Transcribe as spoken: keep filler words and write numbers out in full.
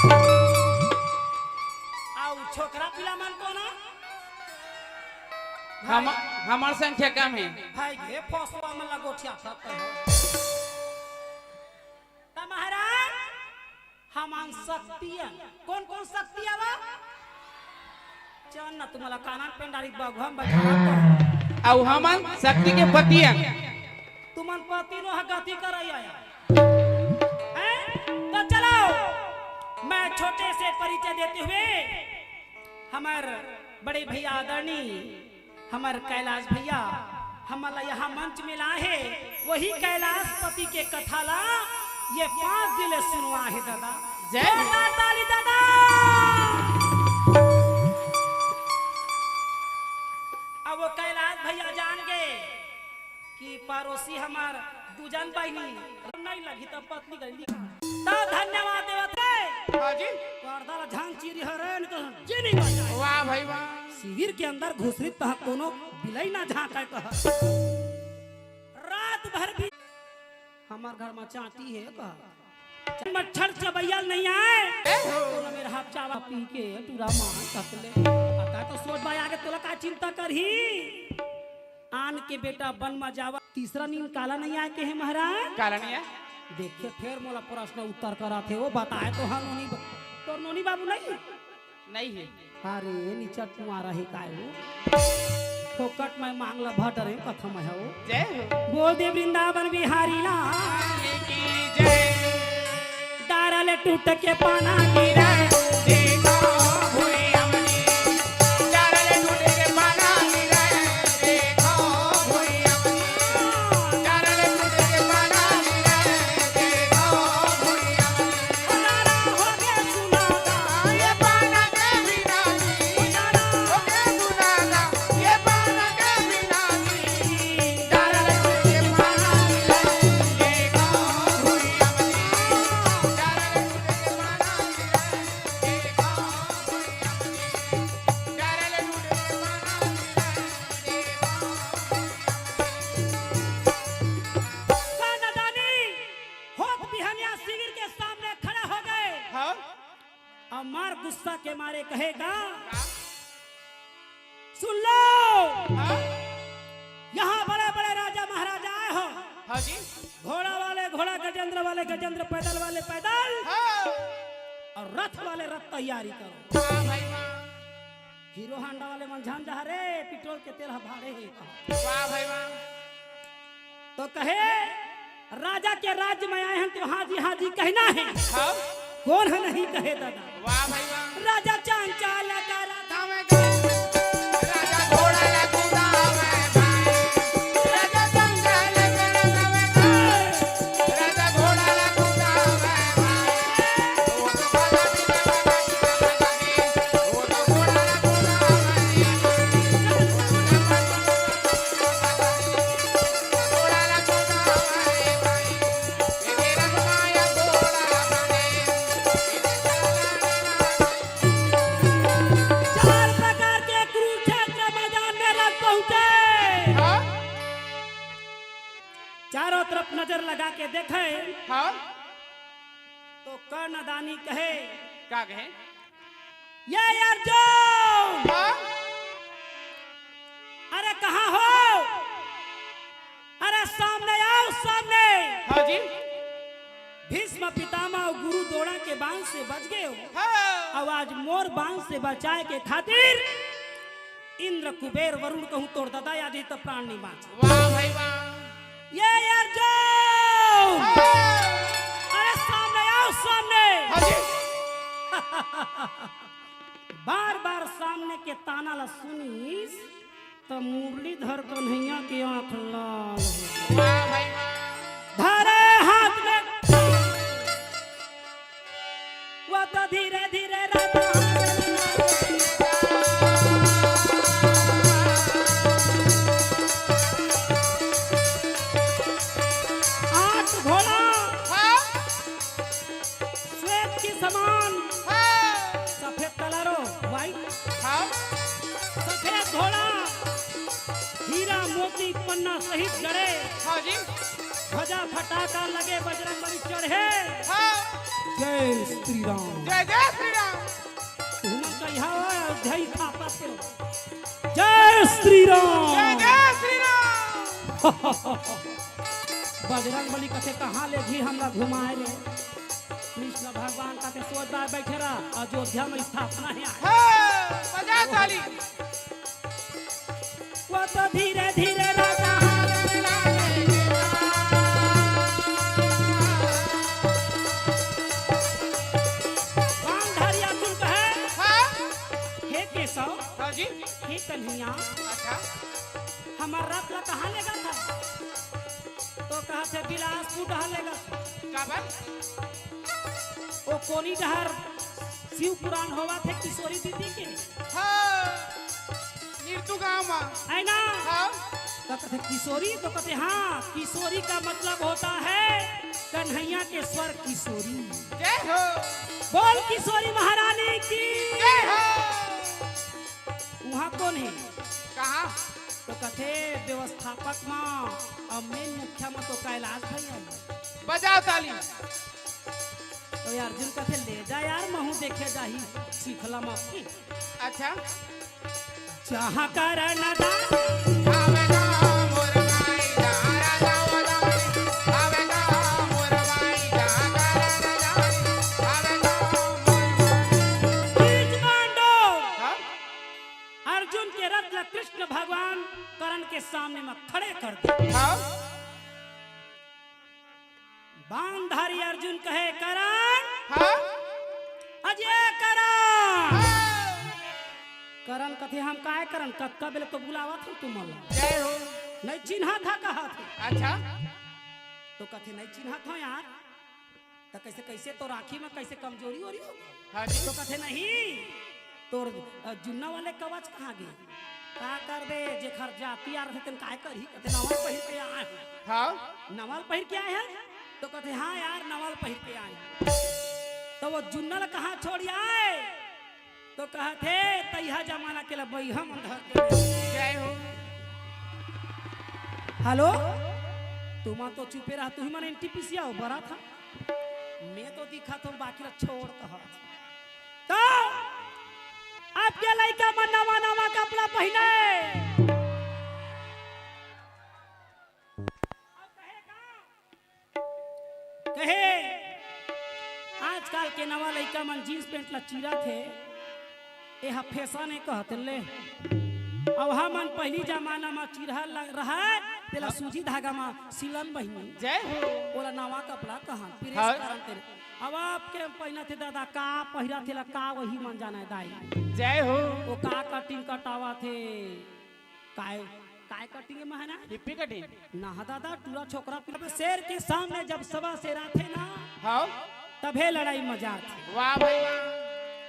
अउ छोकरा पिला मन कोन हे? हम, हमर संख्या कम हे। भाई, ये फसवा मन ला गोठिया था तो। त महाराज, हमन शक्ति अन। कोन कोन शक्ति आवा? चल ना, तुम्हारा कानन पेंडारी बघवा म बइठा तो। अउ हमन शक्ति के पति अन। तुमन पति नो ह गति करई आया। हैं? तो चलो, मैं छोटे से परिचय देते हुए हमर बड़े भैया आदरणीय हमर कैलाश भैया हमन ला यहाँ मंच में लाए हे, वही कैलाशपति के कथा ला ये पाँच दिन ले सुनवा हे दादा। जय हो। जोरदार ताली दादा। अब वो कैलाश भैया जान गए कि पड़ोसी हमार दू जन बहिनी नहीं लगी तब पत्नी गई। तो धन्यवाद देवत हे। हाँ जी। पर्दा ला झांक चिरी हरे, नहीं तो जी नहीं बचाए। वाह भाई वाह। शिविर के अंदर घुसरी तह कोनो बिलई ना झांके कह। रात भर भी हमार घर में चांटी हे कह। मच्छर चबैया नहीं आए। ए हो। कोनो मेर हाथ चावा पी के टूरा मार सकले। आता तो सोच भाई आगे तोला का चिंता करही। आन के बेटा बन म जावा। तीसरा नींद काला नहीं आए के हे महाराज? काला नहीं आए? देखे फेर मोला प्रश्न उत्तर कराथे, वो बताए तो हन नोनी ब-, तोर नोनी बाबू नहीं? नहीं हे। अरे निचट कुआरा हे काय वो? फोकट में मांग ला भटरे कथा में हे वो। जय हो। बोल दे वृंदावन बिहारी ला। की जय। डारा ले टूट के पाना गिरा। देखो भुइया मनी। डारा ले टूट के पाना गिरा। देखो भुइया मनी। डारा ले टूट के पाना गिरा। देखो भुइया मनी। डारा हो गया सुनाता। ये पाना के बिना जी। डारा हो गया सुनाता। ये पाना के बिना जी। डारा ले टूट के पाना गिरा। देखो भुइया मनी। डारा ले टूट के पाना गिरा। का नदानी होत बिहनिया शिविर के सामने खड़ा हो गए। हाँ। अउ मार गुस्सा के मारे कहे का, सुन लो, हाँ। यहाँ बड़े बड़े राजा महाराजा आए हो। हाँ जी। घोड़ा वाले घोड़ा, गजेंद्र वाले गजेंद्र, पैदल वाले पैदल, हाँ। अउ रथ वाले रथ तैयारी करो। वाह भाई वाह। हीरो हांडा वाले मन झन जा रे, पेट्रोल के तेल ह भाड़े हे। वाह भाई वाह। तो कहे, राजा के राज्य में आए हैं तो हाँ जी हाँ जी कहना है। हाँ। कोन ह नहीं कहे दादा। वाह भाई वाह। राजा चांचाल का राजा में गए। राजा घोड़ा ला कुदावे भाई। राजा चांचाल का राजा में गए। राजा घोड़ा ला कुदावे भाई। चार प्रकार के कुरुक्षेत्र मैदान में रथ पहुंचे। हाँ? चारों तरफ नजर लगा के देखे। हाँ? तो कर्णदानी कहे, का कहे? ये अर्जुन! हाँ? अरे कहाँ हो? अरे सामने आओ, सामने। हाँ जी। भीष्म पितामह अउ गुरु द्रोणा के बाण से बच गए हो। हाँ। अब आज मोर बाण से बचाए के खातिर इंद्र कुबेर वरुण कहूँ तोर ददा आ जाही त प्राण नहीं बाँच। वाह भाई वाह। ये अर्जुन! हाँ। अरे सामने आओ, सामने। हाँ जी। बार बार सामने के ताना ला सुनिस त मुरलीधर कन्हैया के आँख लाल हो गे। वाह भाई वाह। धरे हाथ में वो तो धीरे धीरे राधा आठ घोड़ा हाँ। श्वेत के समान हाँ। सफेद कलरो व्हाइट हाँ। सफेद घोड़ा हीरा मोती पन्ना सहित गड़े हाँ जी। ध्वजा फटाका लगे बजरंग बली चढ़े हाँ। जय श्री राम। जय जय श्री राम। तुमन कहिया हो, अयोध्या ही थापत हो। जय श्री राम। जय जय श्री राम। बजरंग बली कथे, "कहाँ ले जी हमला घुमाए रे?" कृष्ण भगवान कथे, "सोच बार बैठे रह, अयोध्या में स्थापना हे आज।" हाँ, बजा ताली। वो तो धीरे धीरे राजा बांधारी अर्जुन कहे, हाँ? "हे केशव, हाँ जी। हे कन्हैया, अच्छा। हमर रथ ला कहाँ लेगत हस?" तो कहथे, "बिलासपुर डहर लेगत हस।" काबर? ओ कोनी डहर शिव पुराण होवत हे किशोरी दीदी के। हाँ, निरतू गाँव मा। है ना? हाँ। तो कहथे, "किशोरी?" तो कहथे, "हाँ, किशोरी का मतलब होता है कन्हैया के स्वर किशोरी।" जय हो। बोल किशोरी महारानी की। जय हो। उहाँ कोन हे? कहाँ? तो कहथे, "व्यवस्थापक मा, अब main मुखिया मा तो कैलाश भैया हे।" बजाओ ताली। तो अर्जुन कथे, "ले जा यार, महूँ देखे जाही, सीखला मा।" अच्छा। जहाँ करण दान आवेगा मोर माई, जहाँ राजा उदाई आवेगा मोर माई, जहाँ करण दान आवेगा मोर माई। बीच मांडो। हाँ? अर्जुन के रथ ला कृष्ण भगवान करण के सामने में खड़े कर दे। हाँ? बाणधारी अर्जुन कहे, "करण।" हाँ? अजय करण। हाँ। करण कथे, "हम काय करन? कतका बेले तो बुलावत हन तुमन ला।" जय हो। "नहीं चिन्हत हा," कहत हे। अच्छा। तो कथे, "नहीं चिन्हत हो यार।" तो कथे, "कैसे तोर आँखी में कैसे कमजोरी हो रही हो?" हाँ जी। तो कथे, "नहीं, तोर, अ, जुन्ना वाले कवच कहाँ गे?" का करबे, जेखर जाति आर रथे, तेन काय करही? कथे, "नवा पहिर के आए हँव।" हाँ। "नवा ल पहिर के आए हस?" तो कथे, "हाँ यार, नवा ल पहिर के आए हँव।" तो वो जुन्ना ल कहाँ छोड़ आए? तो कहथे, "तइहा जमाना के ल बइहा मन धर के।" जय हो। हेलो, तुमन तो चुपे रहा, तुही मन एनटीपीसी आओ, बरा था। मैं तो दिखा था, बाकी ला छोड़ कहा। तो अब के लइका मन नवा नवा कपड़ा पहिने। कहे, आजकल के नवा लइका मन जींस पैंट ला चीरत हे, एहा फैशन हे कहत ले। अब हमन पहिली जमाना म चीरहा ल-, रहय, तेला सूजी धागा म सिलन बहिनी। जय हो। ओला नवा कपड़ा कहन, प्रेस हाँ। करन तेला। अब आप के पहिनत हे दादा, का पहिरत हे ला, का वही मन जानय दाई। जय हो। ओ का कटिंग कटावत हे, काय, काय कटिंग हे महना? Hippie cutting. ना दादा, टूरा छोकरा, टूरा शेर के सामने जब सवा शेर आथे ना, हाँ। तभे लड़ाई मजा आथे। वाह भाई वाह।